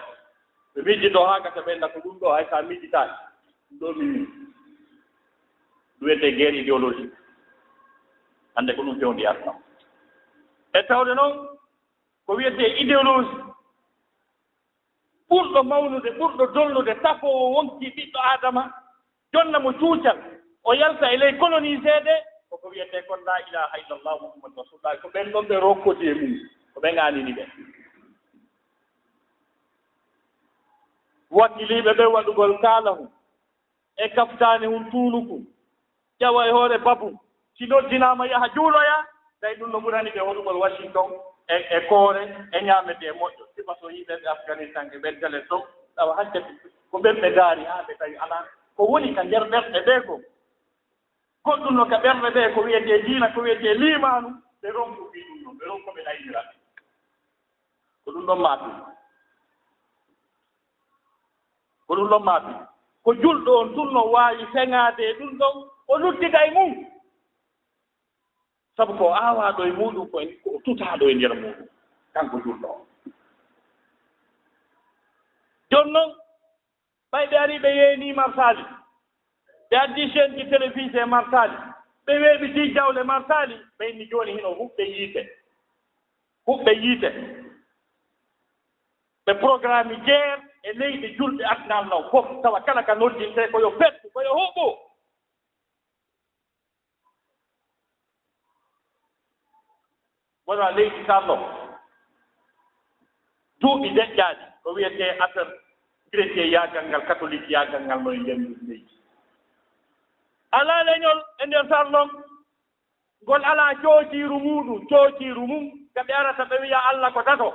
Ɓe miijitoo haa gasa ɓe nda ko ɗum ɗoo hay so a miijitaani. Ɗum ɗoo min ɗum wiyetee guerre idéologique. Hannde ko ɗum fewndi aduna. E tawde noon ko wiyetee idéologie ɓurɗo mawnude, ɓurɗo dolnude, tafoowo wonkii ɓiɗɗo Aadama, jonna mo cuucal, o yalta e ley colonisé de, koko wiyetee kon laa ilaaha illallah Muhammadu Rasulullah, ko ɓen ɗon ɓe rokkodi e mum, ko ɓen aanini ɓe. Wakkiliiɓe ɓe waɗugol kaalahun e kaftaanehun tuunukun, ƴawa e hoore babun, si noddinaama yaha juuloya, tawi ɗum no ɓurani ɓe hoɗugol Washington e, e koore, e ñaamete e moƴƴo. Sifa so yii ɓen ɓe Afghanistan e ɓen tele ɗo, tawa hakkati ko ɓen ɓe ndaari haa ɓe tawi alaa. Ko woni ka nder ɓerɗe ɓe ko, goɗɗum no ka ɓerɗe ɓe ko wiyetee diina, ko wiyetee liimaanu, ɓe ronku fii ɗum ɗon, ɓe ronku ɓe ɗaynira. Ko ɗum ɗon maafi. Ko ɗum ɗon maafi. Ko julɗo on tun no waawi feŋaade e ɗum ɗon, o luttida e mum. Sabu ko aawaaɗo e muuɗum ko en, ko o tutaaɗo e nder muuɗum, kanko julɗo on. Jooni non, ɓay ɓe arii ɓe yeenii Marsaali, ɓe addii chaîne ji télévisé Marsaali, ɓe weeɓitii jawle Marsaali, ɓe inni jooni hino huɓɓe yiite. Huɓɓe yiite. Ɓe programme guerre e leyɗe julɓe aduna non fof, tawa kala ka noddintee ko yo fettu, ko yo huɓɓu. Wona leydi Charlotte, duuɓi deƴƴaaɗi, ko wiyetee affaire chrétien yaagal ngal, catholique yaagal ngal, no e nder ndin leydi. Alaa leñol e nder sarlon, ngol alaa coociiru muuɗum, coociiru mum, ka ɓe arata ɓe wi'a Allah ko tato,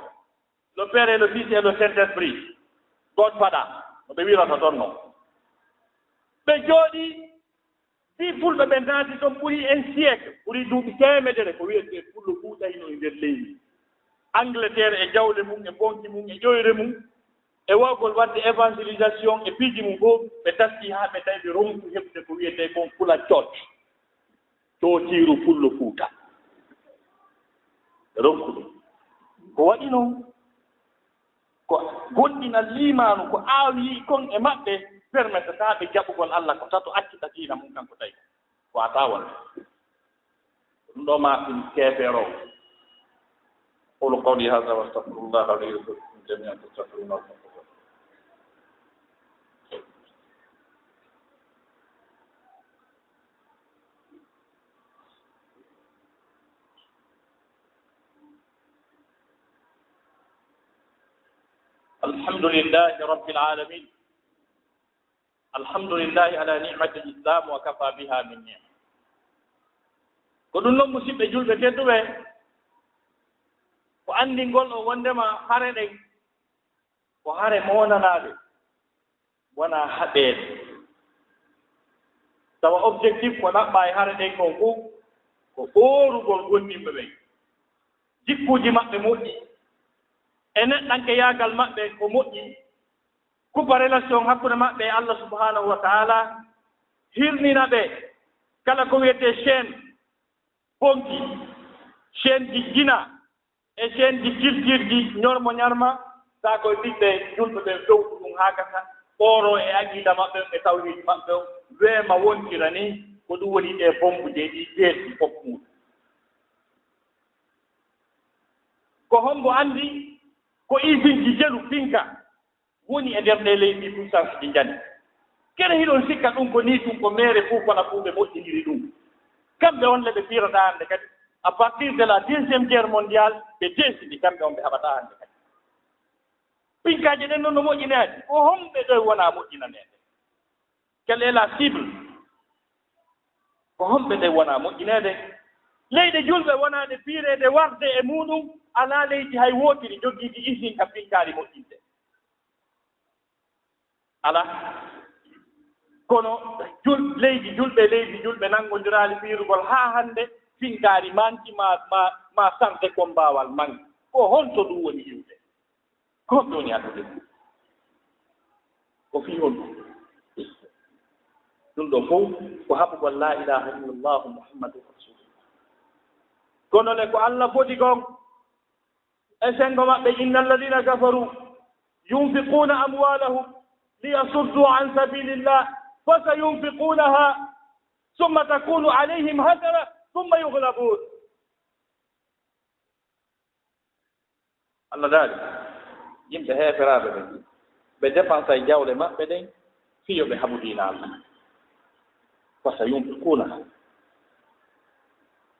le Père et le Fils et le Saint-Esprit, God Father, no ɓe wi'rata ton non. Ɓe jooɗii, fii Fulɓe ɓe naati ton ɓuri un siècle, ɓuri duuɓi teemedere, ko wi'etee Fullo Fuuta hino e nder leydi. Angleterre e jawle mum, e bonki mum, e ƴoyre mum, e wawgol waɗde évangélisation e piiji mum fof, ɓe taski haa ɓe tawi ɓe ronku heɓde ko wi'etee kon Fula Church, coociiru Fullo Fuuta. Ɓe ronku ɗum. Ko waɗi noon, ko goɗɗinal liimaanu, ko aawii kon e maɓɓe, permetata ɓe jaɓugol Allah ko tato, accuɗa diina mum kanko tawi. Ko a tawa. Ɗum ɗo ma ɗum keefeero. أقول قولي هذا وأستغفر الله لي ولكم جميعا فاستغفروه إنه هو الغفور الرحيم. الحمد لله رب العالمين. الحمد لله على نعمة الإسلام وكفى بها من نعمة. Ko ɗum noon, musidɓe julɓe tedduɓe, ko anndingol on wonndema hare ɗen ko hare moonanaaɗe, wonaa haɓeede. Tawa objectif ko ɗaɓɓaa e hare ɗen kon fof ko ɓoorugol gomɗinɓe ɓen, jikkuuji maɓɓe moƴƴi, e neɗɗankeyaagal maɓɓe ko moƴƴi, kupa relation hakkunde maɓɓe e Allah subhanahu wa ta'ala, hirnina ɓe kala ko wiyetee chaîne bonki, chaîne ji jina, e chaîne ji culture ji ñormo ñarma, taa koye ɓiɓɓe julɓe ɓe fewtu ɗum haa gasa, ɓooro e aqiida maɓɓe on, e tawhiid maɓɓe on, weema wontira ni, ko ɗum woni ɗe bombuuje ɗi jeerti fof muuɗum. Ko hombo anndi ko usine ji jelu pinka woni e nder ɗee leydi, puissance ɗi njani. Kene hiɗon sikka ɗum ko nii tun, ko meere fuu fala fuu ɓe moƴƴindiri ɗum. Kamɓe on le ɓe piirata hannde kadi, à partir de la deuxième guerre mondiale, ɓe deesidi, kamɓe on ɓe haɓata hannde kadi. Pinkaaje ɗen non no moƴƴinaade, ko homɓe ɗo wona moƴƴinaneede? Quelle est la cible? Ko homɓe ɗe wona moƴƴineede? Leyɗe julɓe wonaaɗe piireede warde e muuɗum, alaa leydi hay wootiri jogiidi usine ka pinkaari moƴƴinde. Alaa. Kono jul-, leydi julɓe, leydi julɓe nanngondiraali piirugol haa hannde, pinkaari manki ma, ma, ma sarde kon mbaawal manki. Ko honto ɗum woni iwde? Ko honto woni addude ɗum? Ko fii honɗum? Ɗum ɗo fof ko haɓugol laa ilaaha illallahu Muhammadun Rasulullah. Kono le ko Allah foti kon e senngo maɓɓe, inna alladhina kafaru yunfiquna amwalahum liyasuddu an sabilillah fasayunfiqunaha thumma takunu alayhim hasara thumma yughlabun. Allah daali, yimɓe heeferaaɓe ɓen, ɓe dépensay jawle maɓɓe ɗen, fii yo ɓe haɓu diina Allah. Fasayunfiqunaha.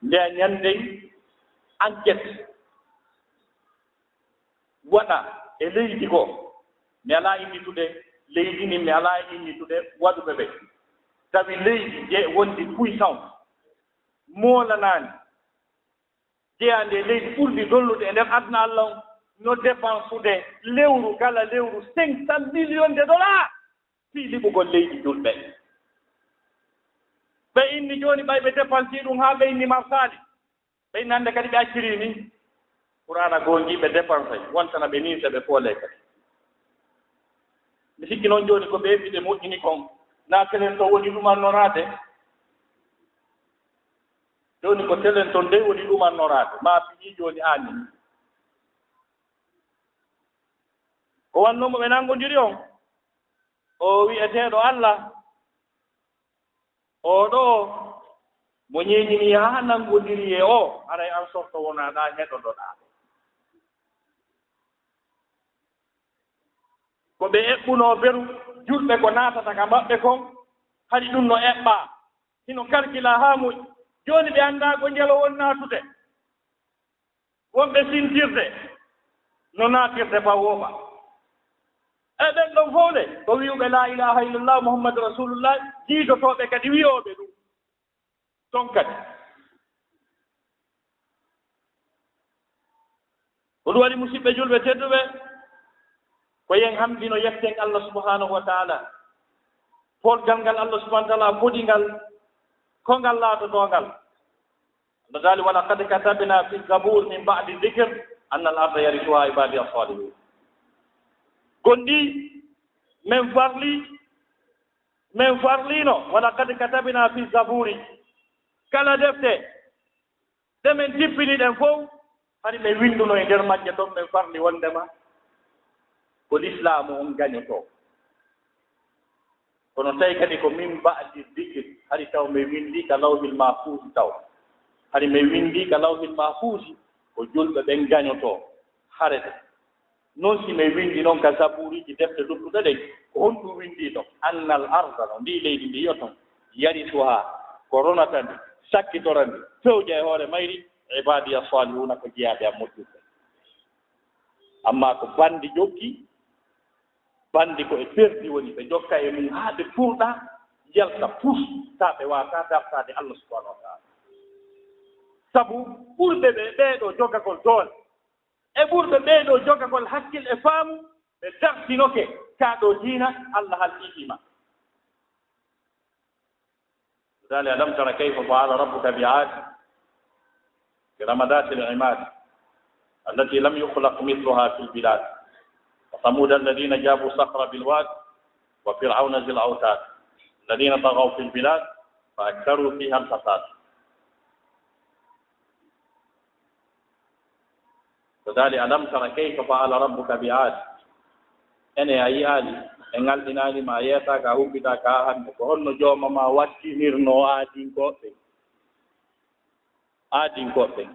Nde a ñanden enquête waɗa e leydi goo, mi alaa innitude leydi ndin, mi alaa innitude waɗuɓe ɓen. Tawi leydi je wondi puissance, moolanaani, jeyaande e leydi ɓurndi dolnude e nder aduna Allah on, no dépensude lewru kala lewru cinq cent millions de dollars fii liɓugol leydi julɓe. Ɓe inni jooni ɓay ɓe dépensi ɗum haa ɓe inni marsaali. Ɓe inni hannde kadi ɓe acciri ni. Qur'aana goongiiɓe dépensay, wontana ɓe nii se ɓe foolee kadi. Mi sikki noon jooni ko ɓe eɓɓi ɓe moƴƴini kon, na telen to woni ɗumannoraade. Jooni ko telen ton dey woni ɗumannoraade, maa piiji jooni aani. Ko wannoo mo ɓe nanngondiri on, o wi'eteeɗo Allah, oo ɗoo mo ñeeñini haa nanngondiri e oo, haray an sorto wonaa ɗaa heɗodoɗaa. Ko ɓe eɓɓunoo beru julɓe ko naatata ka maɓɓe kon, hari ɗum no eɓɓaa, hino kalkilaa haa moƴƴi. Jooni ɓe anndaa ko njelo won naatude. Wonɓe sintirde no naatirde faa wooɓa. E ɓen ɗon fof le, ko wi'uɓe laa ilaaha illallah Muhammadu Rasulullah, jiidotooɓe kadi wi'ooɓe ɗum. Ton kadi. Ko ɗum waɗi, musidɓe julɓe tedduɓe, ko yen hamdino yetten Allah subhanahu wa ta'ala. Polgal ngal Allah subhanahu wa ta'ala fodi ngal, ko ngal laatotongal. Allah daali, "Wa laqad katabna fi zabur min ba'di dhikr anna al-arda yarithuha ibadiya salihun." Gonɗi, men farli, men farlino, "Wa laqad katabna fi zaburi." Kala defte ɗe men tippini ɗen fow, hari ɓe winnduno e nder majje ton, ɓe farli wondema ko lislaamu on gañoto. Kono tawi kadi ko min ba'di dhikr, hari taw ɓe winndi ka lawhil mahfuusi taw. Hari ɓe winndi ka lawhil mahfuusi ko julɓe ɓen gañoto, harete. Non si ɓe winndi non ka zabuuriji, defte luttuɗe ɗen, ko honɗum winndi ɗon? Annal arda, no ndi leydi ndi yoton, yarisuha, ko ronata ndi, sakkitora ndi, fewja e hoore mayri, ibadiya salihuna, ko jeyaaɓe am moƴƴuɓe. Amma ko banndi jokki, banndi ko e perdi woni, ɓe jokka e mum haa ɓe purɗa, yalta pus, taa ɓe waawataa dartaade Allah subhanahu wa ta'ala. Sabu ɓurɓe ɓe ɓeeɗo jogagol doole, e ɓurɓe ɓeeɗo jogagol hakkil e faamu, ɓe dartinoke kaa ɗoo diina, Allah halfitii ma. Misali, alam tara kayfa fa'ala rabbuka bi 'ad, irama dhatil 'imad, allati lam yukhlaq mithluha fil bilad, wa thamud alladhina jabu sakhra bil wad, wa fir'auna dhil awtad, alladhina taghaw fil bilad, fa aktharu fiha al fasad. Ko daali, alam tara kayfa fa'ala rabbuka bi 'ad? Ene a yi'aali, en ngalɗinaali ma, a yeetaaka, a humpitaaka haa hannde. Ko honno jooma ma wattinirnoo aadinkooɓe? Aadinkooɓe.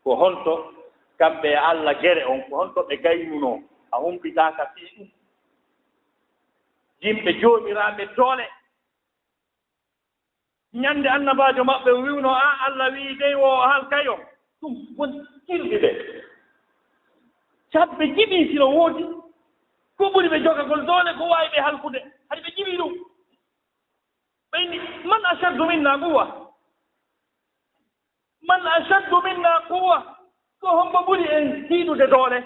Ko honto kamɓe e Allah gere on, ko honto ɓe gaynunoo? A humpitaaka fii ɗum. Yimɓe joomiraaɓe doole. Ñande annabaajo maɓɓe o wi'unoo, "Aa, Allah wi'i dey wo o halkay on." Ɗum woni tirɗi ɓe. Sabu ɓe jiɓii si no woodi ko ɓuri ɓe jogagol doole, ko waawi ɓe halkude. Hari ɓe jiɓii ɗum. Ɓe inni, "Man ashaddu minna quwwa? Man ashaddu minna quwwa?" Ko hombo ɓuri en tiiɗude doole?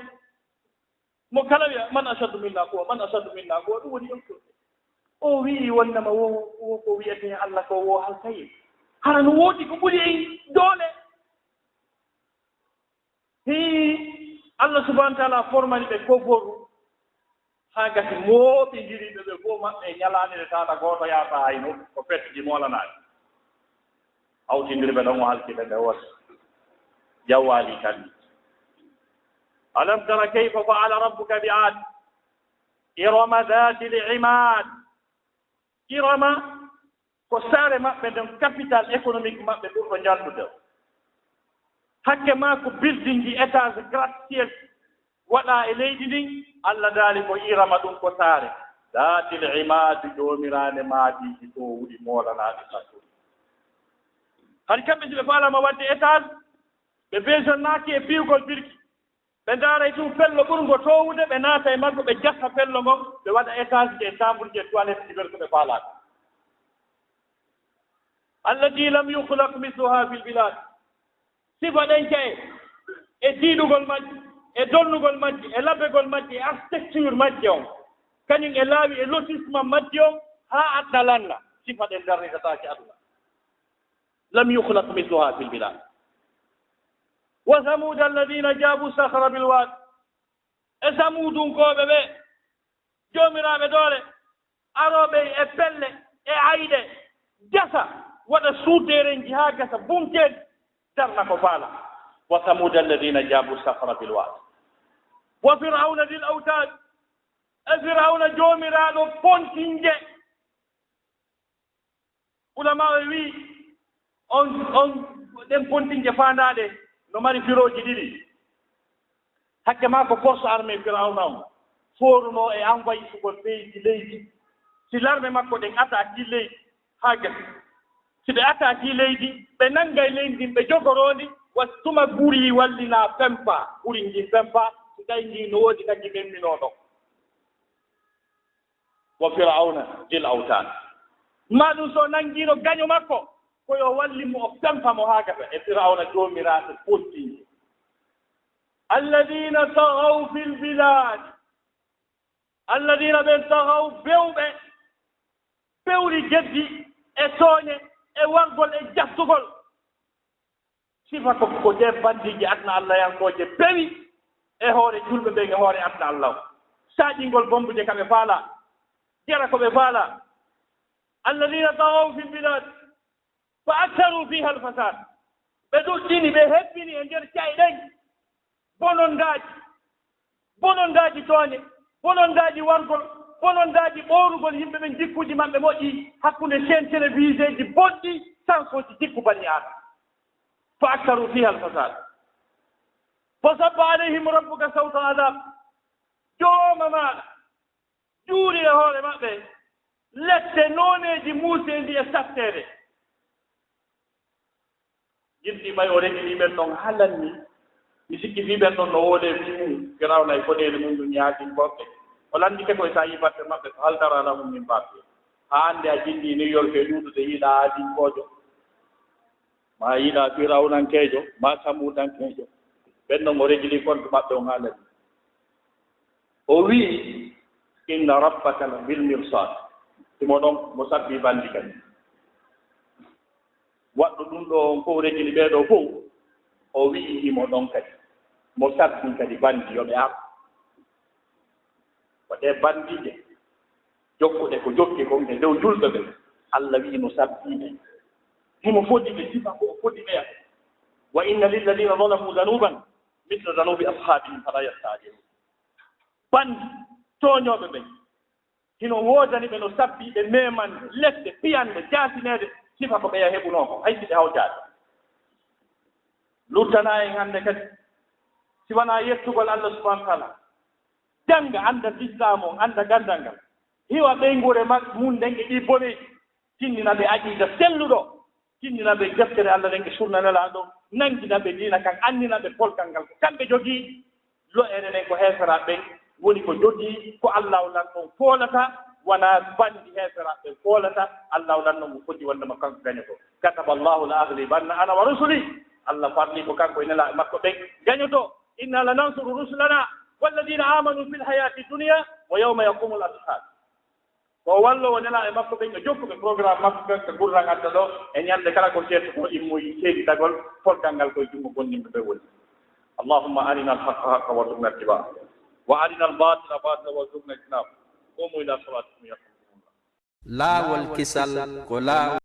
Mo kala wi'a, "Man ashaddu minna quwwa, man ashaddu minna quwwa." Ɗum woni ɗum. O wi'i wondema wo, wo ko wi'etee Allah ko wo halkay. Hara no woodi ko ɓuri en doole. Hii, Allah subhanahu wa ta'ala formani ɓe koforu. Haa gasi mooɓindiri ɓe, ɓe fof maɓɓe e ñalaande nde tawata gooto yaata hayno ko fetji moolanaaki. Hawtindirɓe ɗon o halki ɓe nde woote. Jawwaali kandi. Alam tara kayfa fa'ala rabbuka bi 'ad? Irama dhatil 'imad. Irama ko saare maɓɓe nden, capital économique maɓɓe ɓurɗo njaltude. Hakke maa ko building ji, étage, gratte-ciel waɗaa e leydi ndin, Allah daali ko Irama, ɗum ko saare. Dhatil 'imad, joomirande maadiiji toowuɗi moolanaaɗi sattuɗi. Hari kamɓe si ɓe faalaama waɗde étage, ɓe besoinaaki e piyugol birki. Ɓe ndaaray tun fello ɓurngo toowude, ɓe naata e maggo, ɓe jassa fello ngon, ɓe waɗa étage ji e chambre ji e toilette ji, ɓen ko ɓe faalaa ɗum. Allati lam yukhlaq mithluha fil bilad. Sifa ɗen ka'e, e tiiɗugol majji, e donnugol majji, e labegol majji, e architecture majji on, kañum e laawi e lotissement majji on, haa aduna lanna, sifa ɗen darnitataake aduna. Lam yukhlaq mithluha fil bilad. Wa thamuda alladhina jabu sakhra bil wad. E Samuudunkooɓe ɓe, joomiraaɓe doole, arooɓe e pelle, e ayɗe, gasa, waɗa suudeerenji haa gasa, bunkeeji, darna ko faala. Wa thamuda alladhina jabu sakhra bil wad. Wa fir'auna dhil awtad. E Fir'auna joomiraaɗo pontinje. Ulamaaɓe wi'i, on, on, ɗen pontinje faandaaɗe no mari firooji ɗiɗi. Hakke maa ko force armée Firawna on foorunoo e envahissugol leydi, leydi. Si l'armée makko ɗen attaquii leydi haa gasi. Si ɓe attaquii leydi, ɓe nanngay leydi ndin, ɓe jogoroo ndi, wa tuma ɓuri wallinaa pempa, ɓuri ndin pempa, si tawi ndin no woodi kadi memminoo ɗon. Wa Fir'auna dhil awtad. Maa ɗum so nanngiino gaño makko, Ko yo walli mo, o fempa mo haa gasa e Firawna joomiraaɓe fontinde. Alladina tagaw fil bilad. Alladina ɓen tagaw bewɓe, bewri geddi e tooñe e wargol e jattugol. Sifa ko, ko ɗe bandiiji aduna Allah yankooje bewi e hoore julɓe ɓen, e hoore aduna Allah o. Saɗingol bombude ka ɓe faala, jera ko ɓe faala. Alladina tagaw fil bilad fa aktaru fiha al fasad. Ɓe ɗuɗɗini, ɓe hebbini e nder ca'e ɗen bonondaaji, bonondaaji tooñe, bonondaaji wargol, bonondaaji ɓoorugol yimɓe ɓen jikkuuji maɓɓe moƴƴi hakkunde chaîne télévisé ji bonɗi, sankooji jikku bani Aadama. Fa aktaru fiha al fasad. Fa sabba alayhim rabbuka sawta adab. Jooma maaɗa juuri e hoore maɓɓe lette nooneeji muuseendi e satteede. Gilɗi ɓay o regi ɗi ɓen ɗon haa lanni. Mi sikki fii ɓen ɗon no woolee fii mum, Firawna e koɗeeli mum ɗum yaajin boɗɗe. O lanndike ko e so a yii batte maɓɓe, ko hal tara lahum min baqiya. Haa hannde a jilli New York e ɗuuɗude yiɗa aadinkoojo, ma yiɗa Firawunankeejo, ma Samuudankeejo. Ɓen ɗon o regi ɗi kontu maɓɓe on haa lanni. O wi'i, inna rabbaka la bil mirsad. Himo ɗon, mo sabbi bandi kadi. Waɗɗo ɗum ɗo on fof, regini ɓee ɗoo fof, o wi'i himo ɗon kadi. Mo sabbi kadi bandi yo ɓe ar. Ko ɗee bandiije jokkuɗe ko jokki kon e dow julɓe ɓe, Allah wi'i no sabbi ɓe. Himo fodi ɓe, sifa ko o fodi ɓe. Wa inna lilladina zalamu zanuban misla zanubi ashabihim fala yasta'jilun. Bandi tooñooɓe ɓen, hino woodani ɓe no sabbi ɓe memande, lette, piyande, jaasineede, sifa ko ɓeya heɓunoo ko, hay si ɓe hawjaade. Luttana en hannde kadi, si wanaa yettugol Allah subhanahu wa taala, jannga, annda lislaamu on, annda ganndal ngal, hiwa ɓeynguure ma-, mum nden e ɗii boneeji, tinndina ɓe aqiida selluɗo, tinndina ɓe deftere Allah nden e sunna Nelaaɗo, nanngina ɓe diina kan, anndina ɓe polgal ngal ko kamɓe jogii. Lo'ere nden ko heeferaaɓe ɓen woni ko jogii, ko Allaahu lan on foolata, wanaa banndi heeferaaɓe ɓen foolata. Allaahu lan non mo foti wonde mo kanko gañoto. Kataba Allahu la aghlibanna ana wa rusuli. Allah farli ko kanko e nelaaɓe makko ɓen gañoto. Inna lanansuru rusulana walladina amanu fil hayati dunya wa yawma yaqumul ashhad. Ko o walloowo nelaaɓe makko ɓen, o jokkuɓe programme makko kan ka gurran adda ɗo, e ñande kala ko ceertuɗo immoyi seeditagol, polgal ngal koye junngo gomɗinɓe ɓe woni. Allahumma arina al-haqqa haqqa warzuqna ittiba'a, wa arina al-batila batila warzuqna ijtinaba. Qumu ila salatikum yarhamukumullah. Laawol kisal ko laawol